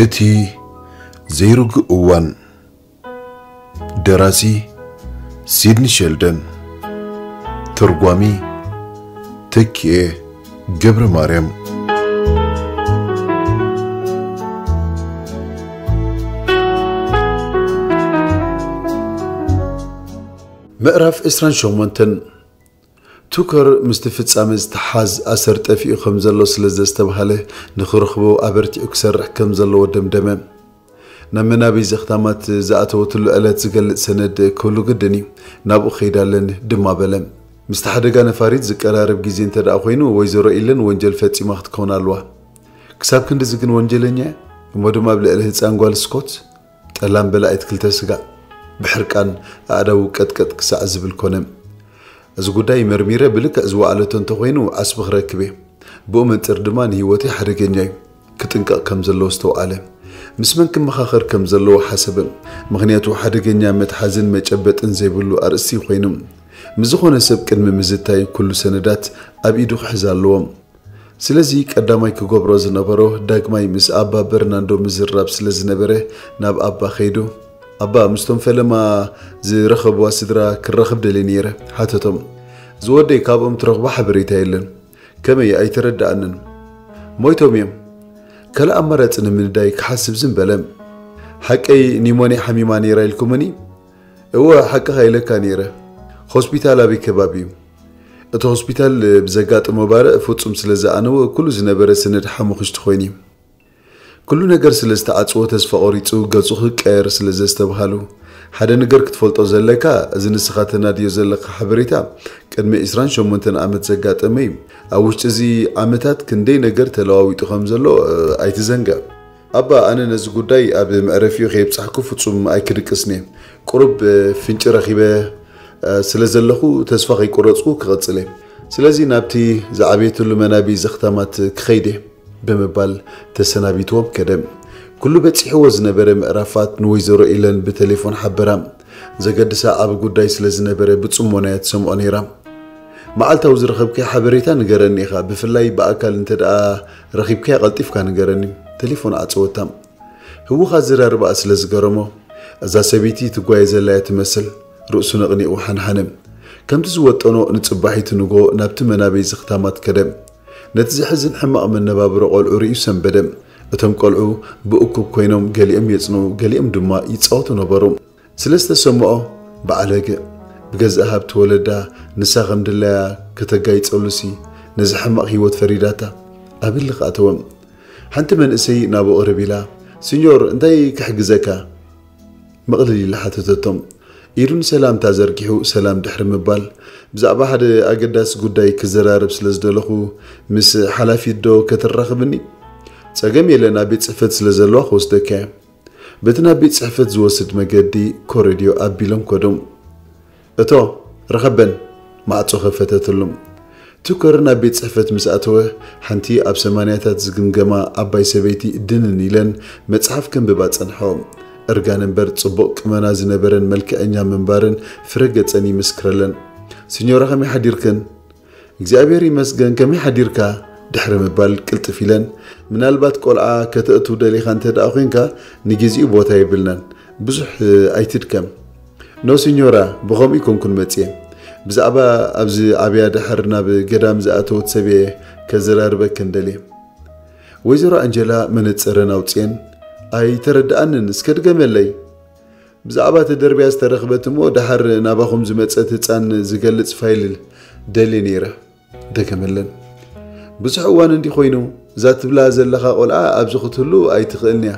እቲ ዘይርጉእ እዋን። ደራሲ ሲድኒ ሸልደን። ተርጓሚ ተኪኤ ገብረ ማርያም። ምዕራፍ ዕስራን ሸሞንተን። ቱከር ምስቲ ፍጻመ ዝተሓዝ ኣሰር ጠፊኡ ከም ዘሎ ስለ ዘስተብሃለ፣ ንኽረኽቦ ኣበርቲዑ ክሰርሕ ከም ዘለዎ ደምደመ። ናብ መናበይ ዘኽታማት ዝኣተወትሉ ዕለት ዝገልጽ ሰነድ ክህሉ ግድን እዩ። ናብኡ ከይድ ኣለኒ ድማ በለ። ምስቲ ሓደጋ ነፋሪት ዝቀራረብ ግዜ እንተ ደኣ ኮይኑ፣ ወይዘሮ ኢለን ወንጀል ፈጺማ ክትከውን ኣለዋ። ክሳብ ክንድዚ ግን ወንጀለኛ እያ? እሞ ድማ ኣብ ልዕሊ ህጻን ጓል ስኮት? ጠላም በላዒት ክልተ ስጋዕ፣ ብሕርቃን ኣእዳዉ ቀጥቀጥ ክሳዕ ዝብል ኮነ። እዚ ጉዳይ መርሚረ ብልክዕ ዝወዓለቶ እንተኾይኑ ዓስቢ ክረክብ እየ። ብኡ መንጽር ድማ ንህይወተይ ሓደገኛ እዩ። ክጥንቀቕ ከም ዘለዎ ኣስተውዓለ። ምስ መን ክመኻኸር ከም ዘለዎ ሓሰበ። ምኽንያቱ ሓደገኛ መትሓዝን መጨበጥን ዘይብሉ ኣርእስቲ ኮይኑ። ምስ ዝኾነ ሰብ ቅድሚ ምዝታይ ኩሉ ሰነዳት ኣብ ኢዱ ክሕዝ ኣለዎ። ስለዚ ቀዳማይ ክገብሮ ዝነበሮ ዳግማይ ምስ ኣባ በርናንዶ ምዝራብ ስለ ዝነበረ ናብ ኣባ ከይዱ፣ ኣባ ምስቶም ፈለማ ዝረኸብዋ ስድራ ክራኸብ ደልየ ነይረ ሓተቶም። ዝወደይ ካብኦም ትረኽቦ ሓበሬታ የለን። ከመይ ኣይተረድኣንን። ሞይቶም እዮም። ካልእ ኣማራጺ ንምንዳይ ክሓስብ ዝም በለ። ሓቀይ ኒሞንያ ሓሚማ ነይራ ኢልኩምኒ? እወ ሓቅኻ ኢለካ ነይረ። ሆስፒታል ኣበይ ከባቢ እዩ? እቲ ሆስፒታል ብዘጋጠሞ ባርዕ ፍጹም ስለ ዝኣነወ ኩሉ ዝነበረ ሰነድ ሓሙኽሽቲ ኮይኑ እዩ። ኩሉ ነገር ስለ ዝተዓጽዎ ተስፋ ቆሪጹ ገጹ ክቀየር ስለ ዘስተብሃሉ፣ ሓደ ነገር ክትፈልጦ ዘለካ፣ እዚ ንስኻ ተናድዮ ዘለኻ ሓበሬታ ቅድሚ ዕስራን ሸሞንተን ዓመት ዘጋጠመ እዩ። ኣብ ውሽጢ እዚ ዓመታት ክንደይ ነገር ተለዋዊጡ ከም ዘሎ ኣይትዘንግዕ። ኣባ ኣነ ነዚ ጉዳይ ኣብ መዕረፊኡ ከየብጻሕኩ ፍጹም ኣይክድቅስን እየ። ቁሩብ ፍንጪ ረኺበ ስለ ዘለኹ ተስፋ ከይቆረጽኩ ክቕጽል እየ። ስለዚ ናብቲ ዝዓበየትሉ መናቢ ዘኽታማት ክኸይድ እየ ብምባል ተሰናቢትዎም ከደ። ኩሉ በጺሕዎ ዝነበረ ምዕራፋት ንወይዘሮ ኢለን ብቴሌፎን ሓበራ። ዘገድሳ ዓቢ ጉዳይ ስለ ዝነበረ ብጽሞና እያ ትሰምዖ ነይራ። መዓልታዊ ዝረኸብካዮ ሓበሬታ ንገረኒ ኢኻ፣ ብፍላይ ብኣካል እንተ ደኣ ረኺብካያ ቀልጢፍካ ንገረኒ። ቴሌፎን ዓጸወታ። ህውኽ ኣዘራርባኣ ስለ ዝገረሞ፣ እዛ ሰበይቲ ትጓየ ዘላ እያ ትመስል። ርእሱ ነቕኒቑ ሓንሓነ። ከምቲ ዝወጠኖ ንጽባሒቲ ንጎ ናብቲ መናበይ ዘኽታማት ከደ። ነቲ ዘሕዝን ሕማቕ መነባብሮ ቆልዑ ርእዩ ሰንበደ። እቶም ቆልዑ ብእኩብ ኮይኖም ገሊኦም የጽንዑ፣ ገሊኦም ድማ ይጻወቱ ነበሩ። ስለ ዝተሰምዖ፣ በዓል ህግእ ብገዛእ ሃብቲ ወለዳ ንሳ ከም ድላያ ከተጋይጸሉሲ ነዚ ሕማቕ ህይወት ፈሪዳታ ኣብ ህልኽ ኣተወ። ሓንቲ መንእሰይ ናብኡ ቅርብ ኢላ፣ "ሲኞር፣ እንታይ ክሕግዘካ?" መቕልል ኢላ ሓተተቶም። ኢዱ ንሰላምታ ዘርጊሑ ሰላም ድሕሪ ምባል፣ "ብዛዕባ ሓደ ኣገዳሲ ጉዳይ ክዘራረብ ስለ ዝደለኹ፣ ምስ ሓላፊት ዶ ከተራኽብኒ?" "ጸገም የለን፣ ኣብ ቤት ጽሕፈት ስለ ዘለዋ ክወስደካ እየ።" በቲ ናብ ቤት ጽሕፈት ዝወስድ መገዲ ኮረድዮ ኣቢሎም ከዱ። "እቶ፣ ርኸበን!" ማዕጾ ከፈተትሉ። ቱከር ናብ ቤት ጽሕፈት ምስ ኣተወ፣ ሓንቲ ኣብ ሰማንያታት ዝግምገማ ዓባይ ሰበይቲ ድንን ኢለን መጽሓፍ ከንብባ ጸንሖ። እርጋን እምበር ጽቡቕ ቁመና ዝነበረን መልክዐኛ ምንባረን ፍረ ገጸን ይምስክረለን። "ሲኞራ፣ ከመይ ሓዲርክን?" "እግዚኣብሔር ይመስገን፣ ከመይ ሓዲርካ?" ድሕሪ ምባል ቅልጥፍ ኢለን፣ "ምናልባት ቆልዓ ከተእቱ ደሊኻ እንተ ደኣ ኾይንካ፣ ንግዜኡ ቦታ የብልናን። ብዙሕ ኣይትድከም። ኖ ሲኞራ፣ ብኸምኡ ኣይኮንኩን መጽየ። ብዛዕባ ኣብዚ ዓብያ ድሕር ናብ ገዳም ዝኣተወት ሰብ እየ ከዘራርበክን ደልየ።" ወይዘሮ ኣንጀላ መነጽረን ኣውጽኤን፣ "ኣይተረድኣንን፣ እስከ ድገመለይ?" "ብዛዕባ ተደርብያ ዝተረኽበት እሞ ደሓር ናባኹም ዝመጸት ህጻን ዝገልጽ ፋይል ደልየ ነይረ።" ደገመለን። "ብዙሕ እዋን እንዲ ኮይኑ፣ እዛ ትብላ ዘለኻ ቆልዓ ኣብዚ ክትህሉ ኣይትኽእልን እያ።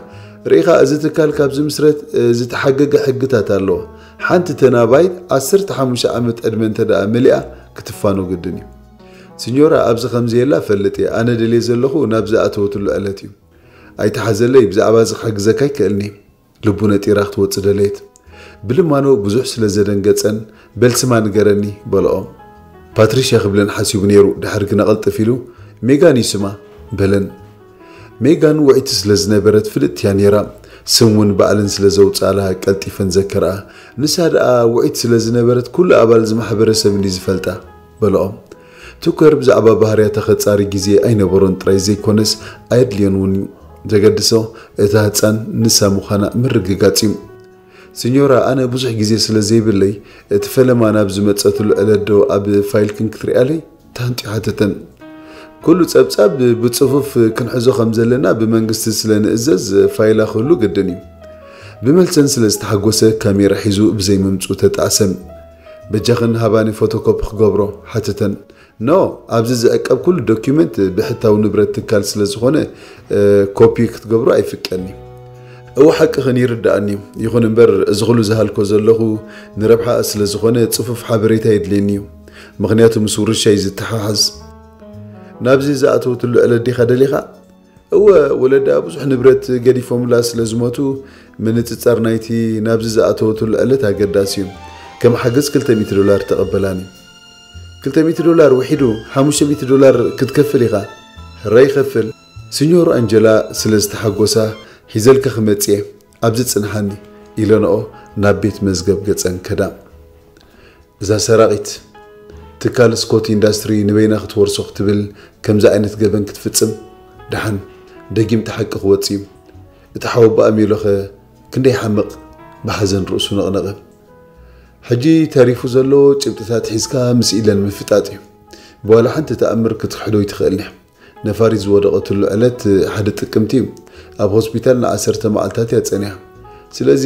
ርኢኻ፣ እዚ ትካል ካብ ዝምስረት፣ እ፣ ዝተሓገገ ሕግታት ኣለዎ። ሓንቲ ተናባይት ዓሰርተ ሓሙሽተ ዓመት ዕድመ እንተ ደኣ መሊኣ ክትፋኖ ግድን እዩ። ሲኞራ ኣብዚ ከምዚ የላ ፈልጥ እየ። ኣነ ደልየ ዘለኹ ናብ ዝኣተወትሉ ዕለት እዩ። ኣይትሓዘለይ፣ ብዛዕባ እዚ ክሕግዘካ ኣይክእልን እየ።" ልቡ ነጢራ ክትወጽእ ደለየት። ብልማኖ ብዙሕ ስለ ዘደንገጸን፣ "በል ስማ ንገረኒ" በልኦ። ፓትሪሽያ ክብለን ሓሲቡ ነይሩ፣ ድሕሪ ግና ቅልጥፍ ኢሉ፣ "ሜጋን እዩ ስማ" በለን። ሜጋን ውዕይቲ ስለ ዝነበረት ፍልጥቲ እያ ነይራ። ስም እውን ባዕለን ስለ ዘውጻላ ቀልጢፈን ዘከርኣ። ንሳ ደኣ ውዕይቲ ስለ ዝነበረት ኩሉ ኣባል እዚ ማሕበረሰብ እንዲ ዝፈልጣ በልኦ። ቱከር ብዛዕባ ባህርያታ ከጻሪ ግዜ ኣይነበሮን ጥራይ ዘይኮነስ ኣየድልዮን እውን እዩ። ዘገድሶ እታ ህጻን ንሳ ምዃና ምርግጋጽ እዩ። ሲኞራ፣ ኣነ ብዙሕ ግዜ ስለ ዘይብለይ፣ እቲ ፈለማ ናብ ዝመጸትሉ ዕለት ዶ ኣብ ፋይልክን ክትሪኣለይ? ታንጢ ሓተተን። ኩሉ ጸብጻብ ብጽፉፍ ክንሕዞ ከም ዘለና ብመንግስቲ ስለ ንእዘዝ፣ ፋይላ ክህሉ ግድን እዩ። ብመልሰን ስለ ዝተሓጎሰ፣ ካሜራ ሒዙ ብዘይ ምምጹ ተጣዕሰ። በጃኽን ሃባኒ ፎቶኮፒ ክገብሮ? ሓተተን። ኖ፣ ኣብዚ ዝዕቀብ ኩሉ ዶኪመንት ብሕታዊ ንብረት ትካል ስለ ዝኾነ፣ ኮፒ ክትገብሮ ኣይፍቀድን እዩ። እወ፣ ሓቅኽን ይርድኣኒ እዩ። ይኹን እምበር፣ እዚ ኩሉ ዝሃልኮ ዘለኹ ንረብሓ ስለ ዝኾነ፣ ጽፉፍ ሓበሬታ የድልየኒ እዩ። ምኽንያቱ ምስ ውርሻይ ዝተሓሓዝ። ናብዚ ዝኣተወትሉ ዕለት ዲኻ ደሊኻ? እወ፣ ወለዳ ብዙሕ ንብረት ገዲፎምላ ስለ ዝሞቱ፣ ምንጽጻር ናይቲ ናብዚ ዝኣተወትሉ ዕለት ኣገዳሲ እዩ። ከም ሓገዝ ክልተ ሚእቲ ዶላር ተቐበላኒ። ክልተ ሚእቲ ዶላር ውሒዱ፣ ሓሙሽተ ሚእቲ ዶላር ክትከፍል ኢኻ። ሕራይ ይኸፍል። ሲኞር ኣንጀላ ስለ ዝተሓጎሳ፣ ሒዘልካ ክመጽእ እየ፣ ኣብዚ ጽንሓኒ፣ ኢለንኦ ናብ ቤት መዝገብ ገጸን ከዳ። እዛ ሰራቒት፣ ትካል ስኮት ኢንዳስትሪ ንበይና ክትወርሶ ክትብል ከምዚ ዓይነት ገበን ክትፍጽም፣ ደሓን ደጊም እቲ ሓቂ ክወጽእ እዩ። እቲ ሓወቦኣ ሜሎኸ ክንደይ ሓምቕ፣ ብሓዘን ርእሱ ነቕነቐ። ሕጂ ተሪፉ ዘሎ ጭብጥታት ሒዝካ ምስ ኢለን ምፍጣጥ እዩ። ብዋላ ሓንቲ ተኣምር ክትክሕዶ ኣይትኽእልን እያ። ነፋሪት ዝወደቐትሉ ዕለት ሓደ ጥቅምቲ እዩ። ኣብ ሆስፒታል ንዓሰርተ መዓልታት እያ ጸኒሓ። ስለዚ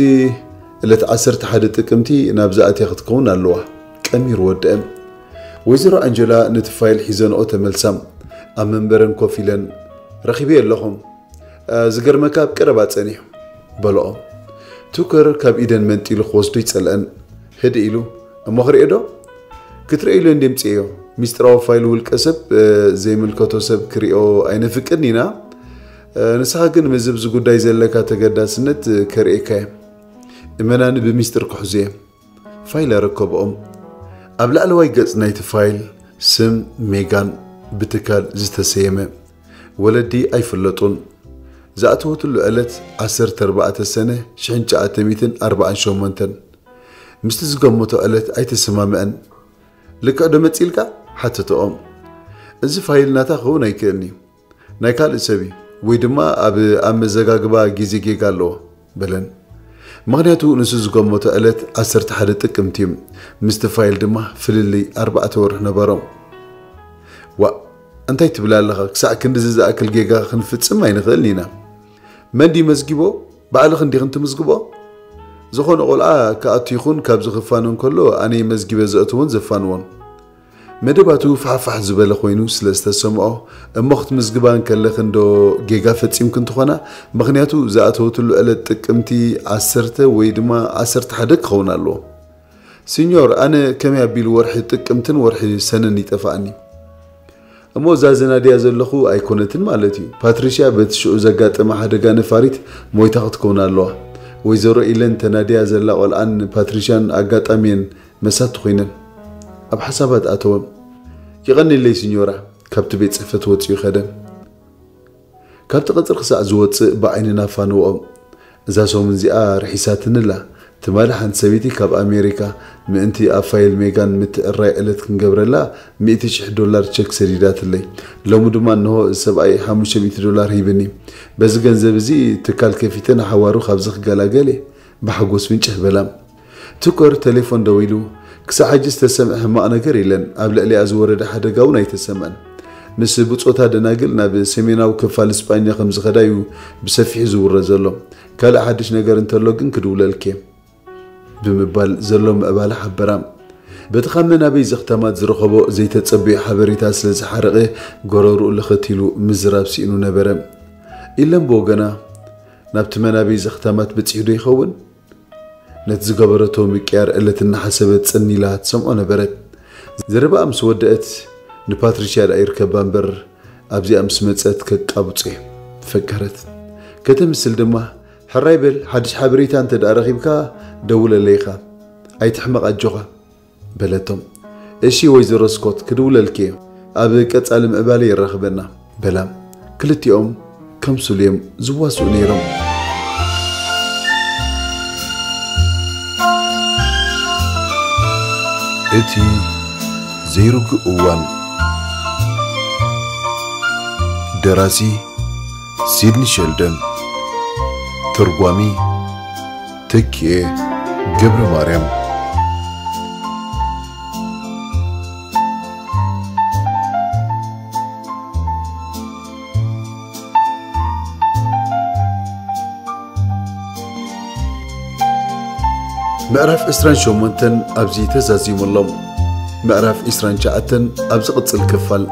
ዕለት ዓሰርተ ሓደ ጥቅምቲ ናብዚ ኣትያ ክትከውን ኣለዋ። ቀሚሩ ወደአ። ወይዘሮ ኣንጀላ ነቲ ፋይል ሒዘንኦ ተመልሳ። ኣብ መንበረን ኮፍ ኢለን፣ ረኺበዮ ኣለኹ። "እ፣ ዝገርመካ ኣብ ቀረባ ጸኒሑ" በልኦ። ቱከር ካብ ኢደን መንጢሉ ክወስዶ ይጸልአን። ህድእ ኢሉ፣ "እሞ ክርእዮ ዶ?" "ክትርእዮ ኢለ እንድየ ምጽኤዮ። ሚስጥራዊ ፋይል ውልቀ ሰብ፣ እ፣ ዘይምልከቶ ሰብ ክርእዮ ኣይነፍቅድን ኢና። እ፣ ንስኻ ግን ምስዚ ጉዳይ ዘለካ ተገዳስነት፣ እ፣ ከርእየካ እየ። እመናኒ ብሚስጥር ክሕዞ እየ።" ፋይል ኣረከብኦም። ኣብ ላዕለዋይ ገጽ ናይቲ ፋይል ስም ሜጋን ብትካል ዝተሰየመ። ወለዲ ኣይፍለጡን። ዝኣተወትሉ ዕለት ዓሰርተ ኣርባዕተ ሰነ ሽሕን ትሽዓተ ሚእትን ኣርባዓን ሸሞንተን። ምስቲ ዝገመቶ ዕለት ኣይተሰማምዐን። "ልክዕ ዶ መጺልካ?" ሓተተኦም። "እዚ ፋይል ናታ ክኸውን ኣይክእልን እዩ። ናይ ካልእ ሰብ እዩ፣ ወይ ድማ ኣብ፣ ኣብ መዘጋግባ ግዜ ጌጋ ኣለዎ" በለን። ምኽንያቱ ንሱ ዝገመቶ ዕለት ዓሰርተ ሓደ ጥቅምቲ እዩ። ምስቲ ፋይል ድማ ፍልልይ ኣርባዕተ ወርሒ ነበሮም። "ዋእ፣ እንታይ ትብል ኣለኻ? ክሳዕ ክንድዚ ዝኣክል ጌጋ ክንፍጽም ኣይንኽእልን ኢና። መን ድዩ መዝጊቦ? ባዕልኽን ዲኽን ትምዝግቦ? ዝኾነ ቆልዓ ክኣቱ ይኹን ካብዚ ክፋኖ እንከሎ ኣነ መዝጊበ ዘእትዎን ዘፋንዎን።" መደባቱ ፋሕፋሕ ዝበለ ኮይኑ ስለ ዝተሰምዖ፣ "እሞ ክትምዝግባ እንከለኽን ዶ ጌጋ ፈጺምክን ትኾና? ምኽንያቱ ዝኣተወትሉ ዕለት ጥቅምቲ ዓሰርተ ወይ ድማ ዓሰርተ ሓደ ክኸውን ኣለዎ።" "ሲኞር፣ ኣነ ከመይ ኣቢሉ ወርሒ ጥቅምትን ወርሒ ሰነን ይጠፍኣኒ?" "እሞ እዛ ዘናድያ ዘለኹ ኣይኮነትን ማለት እዩ? ፓትሪሽያ በቲ ሽዑ ዘጋጠመ ሓደጋ ነፋሪት ሞይታ ክትከውን ኣለዋ። ወይዘሮ ኢለን ተናድያ ዘላ ቆልዓን ፓትሪሽያን ኣጋጣሚ እየን መሳቱ ኮይነን።" ኣብ ሓሳባት ኣተወ። "ይቐንየለይ ሲኞራ።" ካብቲ ቤት ጽሕፈት ወጺኡ ከደ። ካብቲ ቀጽሪ ክሳዕ ዝወጽእ ብዓይንና ፋንውኦ። እዛ ሰሙን እዚኣ ርሒሳትኒ ኣላ። ትማሊ ሓንቲ ሰበይቲ ካብ ኣሜሪካ፣ ምእንቲ ኣብ ፋይል ሜጋን ምትዕራይ ዕለት ክንገብረላ፣ ሚእቲ ሽሕ ዶላር ቸክ ሰዲዳትለይ። ሎሚ ድማ እንሆ እዚ ሰብኣይ ሓሙሽተ ሚእቲ ዶላር ሂብኒ። በዚ ገንዘብ እዚ ትካል ከፊተ ንሓዋሩ ካብዚ ክገላገል እየ። ብሓጎስ ፍንጭሕ በላ። ቱከር ቴሌፎን ደዊሉ፣ ክሳዕ ሕጂ ዝተሰምዐ ሕማቕ ነገር የለን። ኣብ ልዕሊኣ ዝወረደ ሓደጋ እውን ኣይተሰምዐን። ምስ ብጾታ ደናግል ናብ ሰሜናዊ ክፋል ስጳኛ ከም ዝኸዳ እዩ ብሰፊሑ ዝውረ ዘሎ። ካልእ ሓድሽ ነገር እንተሎ ግን ክድውለልኪ እየ ብምባል ዘሎ ምዕባለ ሓበራ። በቲ ካብ መናበይ ዘኽታማት ዝረኸቦ ዘይተጸበዮ ሓበሬታ ስለ ዝሓረቐ፣ ጎረርኡ ልኽት ኢሉ ምዝራብ ስኢኑ ነበረ። ኢለን ብወገና፣ ናብቲ መናበይ ዘኽታማት በጺሑ ዶ ይኸውን? ነቲ ዝገበረቶ ምቅያር ዕለት እናሓሰበት ጽን ኢላ ትሰምዖ ነበረት። ዘረባኣ ምስ ወደአት፣ ንፓትሪሽያ ደኣ ይርከባ እምበር፣ ኣብዚኣ ምስ መጸት ከቃብጾ እየ ፈከረት። ከተምስል ድማ፣ ሕራይ በል፣ ሓድሽ ሓበሬታ እንተ ደኣ ረኺብካ፣ ደውለለይ ኢኻ። ኣይትሕመቕ፣ ኣጆኻ። በለቶም። "እሺ ወይዘሮ ስኮት፣ ክድውለልኪ እየ። ኣብ ቀጻሊ ምዕባለ የራኽበና" በላ። ክልቲኦም ከምስሉ እዮም ዝዋስኡ ነይሮም። እቲ ዘይርጉእ እዋን። ደራሲ ሲድኒ ሸልደን። ተርጓሚ ተኪኤ ገብረ ማርያም። ምዕራፍ ዕስራን ሸሞንተን ኣብዚ ተዛዚሙ ኣሎ። ምዕራፍ ዕስራን ትሽዓተን ኣብ ዝቕጽል ክፋል።